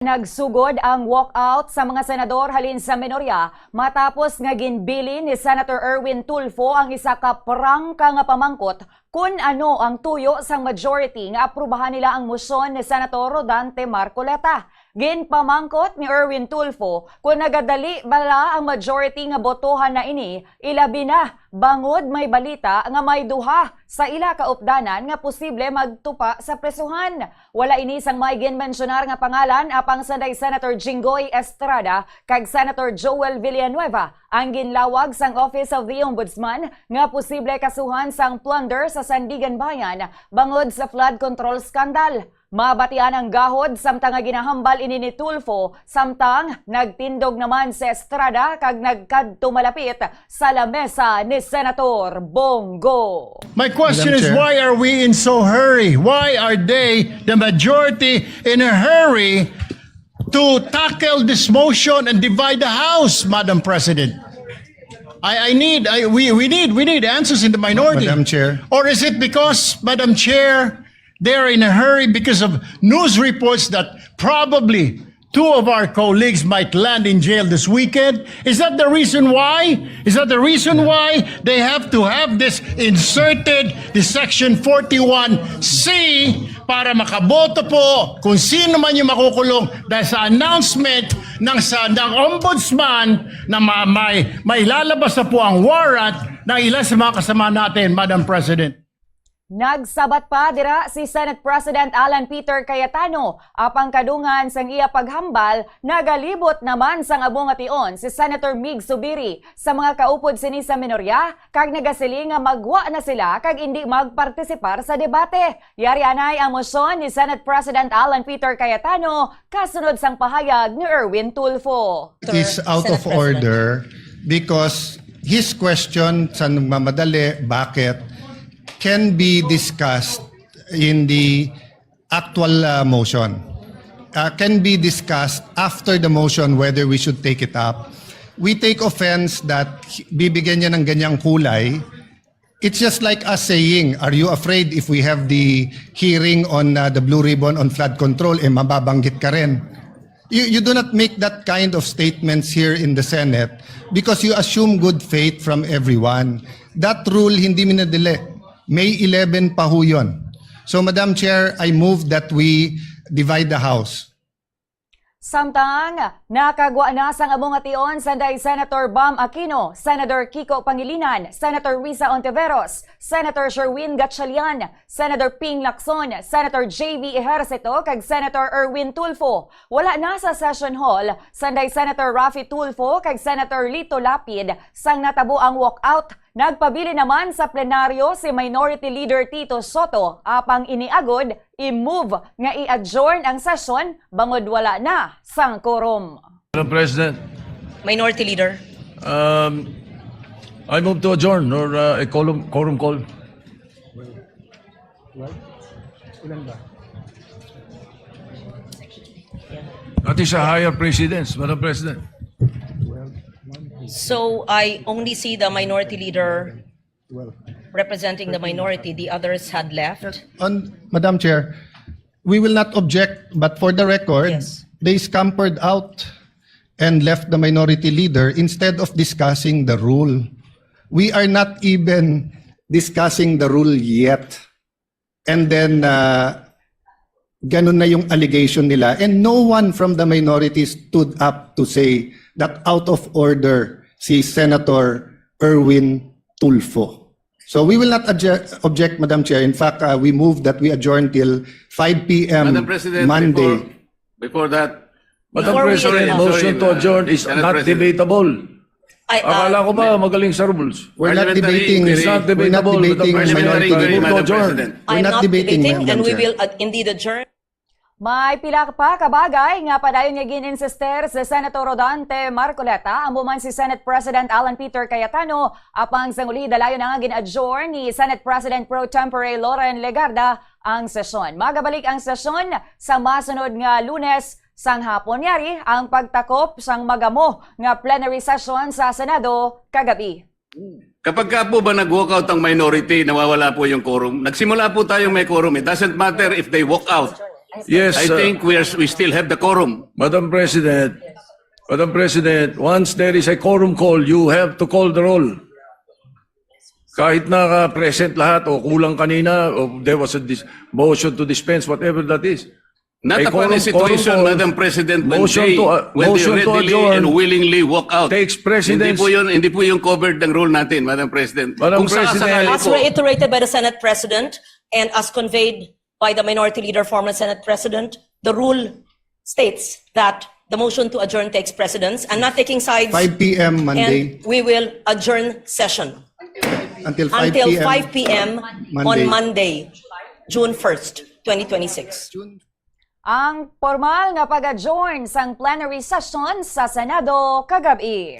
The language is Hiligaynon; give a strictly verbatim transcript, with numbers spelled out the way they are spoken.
Nagsugod ang walkout sa mga senador halin sa minorya matapos nga ginbilin ni Senator Erwin Tulfo ang isa ka prangka nga pamangkot kun ano ang tuyo sang majority nga aprubahan nila ang motion ni Senator Rodante Marcoleta. Ginpamangkot ni Erwin Tulfo kon nagadali bala ang majority nga botohan na ini, ilabi na bangod may balita nga may duha sa ila ka updanan nga posible magtupa sa prisuhan. Wala ini sang may ginmensyonar nga pangalan apang sanday Senator Jinggoy Estrada kag Senator Joel Villanueva ang ginlawag sang Office of the Ombudsman nga posible kasuhan sang plunder sa Sandiganbayan bangod sa flood control scandal. Mabatian ang gahod samtang nga ginahambal ini ni Tulfo, samtang nagtindog naman si Estrada kag nagkadto malapit sa lamesa ni Senator Bong Go. My question Madam is, Chair. Why are we in so hurry? Why are they, the majority, in a hurry to tackle this motion and divide the House, Madam President? I, I need, I, we, we need, we need answers in the minority. Madam Chair. Or is it because, Madam Chair, they're in a hurry because of news reports that probably two of our colleagues might land in jail this weekend? Is that the reason why? Is that the reason why they have to have this inserted, the Section forty-one C, para makaboto po kung sino man yung makukulong dahil sa announcement ng, sa, ng Ombudsman na ma-, may, may lalabas na po ang warrant ng ilan sa mga kasama natin, Madam President? Nagsabat pa dira si Senate President Alan Peter Cayetano, apang kadungan sang iya paghambal, nagalibot naman sang amo nga tion si Senator Mig Zubiri sa mga kaupod sini sa minorya, kag nagasiling nga magwa na sila kag indi magpartisipar sa debate. Yari anay ang motion ni Senate President Alan Peter Cayetano kasunod sang pahayag ni Erwin Tulfo. It is out of Senate President. Order because his question sa nagmamadali, bakit, can be discussed in the actual, uh, motion. Uh, can be discussed after the motion whether we should take it up. We take offense that bibigyan niya ng ganyang kulay. It's just like us saying, "Are you afraid if we have the hearing on, uh, the Blue Ribbon on flood control, eh, mababanggit ka rin?" You, you do not make that kind of statements here in the Senate because you assume good faith from everyone. That rule hindi minadali. May eleven pa ho yun. So, Madam Chair, I move that we divide the House. Samtang nakagwa na sang amo nga tion sanday Senator Bam Aquino, Senator Kiko Pangilinan, Senator Risa Ontiveros, Senator Sherwin Gatchalian, Senator Ping Lacson, Senator J V Ejercito, kag Senator Erwin Tulfo. Wala na sa session hall sanday Senator Raffy Tulfo kag Senator Lito Lapid sang natabo ang walkout. Nagpabilin naman sa plenaryo si Minority Leader Tito Soto, apang iniagod i-move nga i-adjourn ang sesyon bangod wala na sang quorum. Madam President. Minority Leader. Um, I move to adjourn or, uh, a quorum, quorum call. Well, ilan ba? That is a higher precedence, Madam President. Well, one, two, So I only see the minority leader well, representing the minority. The others had left. On, Madam Chair, we will not object, but for the record, Yes. they scampered out and left the minority leader instead of discussing the rule. We are not even discussing the rule yet. And then, uh, ganun na yung allegation nila. And no one from the minority stood up to say that out of order si Senator Erwin Tulfo. So we will not adje-, object, Madam Chair. In fact, uh, we move that we adjourn till five p.m. Madam President, Monday. Before, before that, Madam Before we President, end, motion to adjourn is Senate not President. Debatable. Ay, Akala ah, ko ba magaling sa rules? We're not Parliamentary debating, inquiry. It's not we're not debatable, debating Madam President. Minority Parliamentary, Leader. Madam President. I'm We're not not debating, debating, Madam and we Chair. Will, uh, indeed adjourn. May pila pa ka bagay nga padayon nga gin-insister si Senator Rodante Marcoleta, amo man si Senate President Alan Peter Cayetano, apang sang uli dalayon na nga gin-adjourn ni Senate President Pro Tempore Loren Legarda ang sesyon. Magabalik ang sesyon sa masunod nga Lunes sang hapon. Yari ang pagtakop sang magamo nga plenary session sa Senado kagabi. Kapag ka po ba nag-walkout ang minority, nawawala po yung quorum? Nagsimula po tayong may quorum. It doesn't matter if they walk out. Yes, I uh, think we are, we still have the quorum. Madam President, Madam President, once there is a quorum call, you have to call the roll. Kahit na present lahat o kulang kanina, o there was a dis- motion to dispense, whatever that is. Not May upon a quorum- situation, quorum call. Madam President, when Motion they, to, uh, when they motion to readily adjourn and willingly walk out. Takes Hindi precedence. po yun, hindi po yung covered ng rule natin, Madam President. Madam Kung President. sakasakali As po, reiterated by the Senate President and as conveyed by the Minority Leader, former Senate President, the rule states that the motion to adjourn takes precedence and not taking sides. Five p.m. Monday. And we will adjourn session Until until five p.m. five p.m. on Monday. Monday, June first, twenty twenty-six. Ang formal nga pag-adjourn sang plenary session sa Senado kagab-i.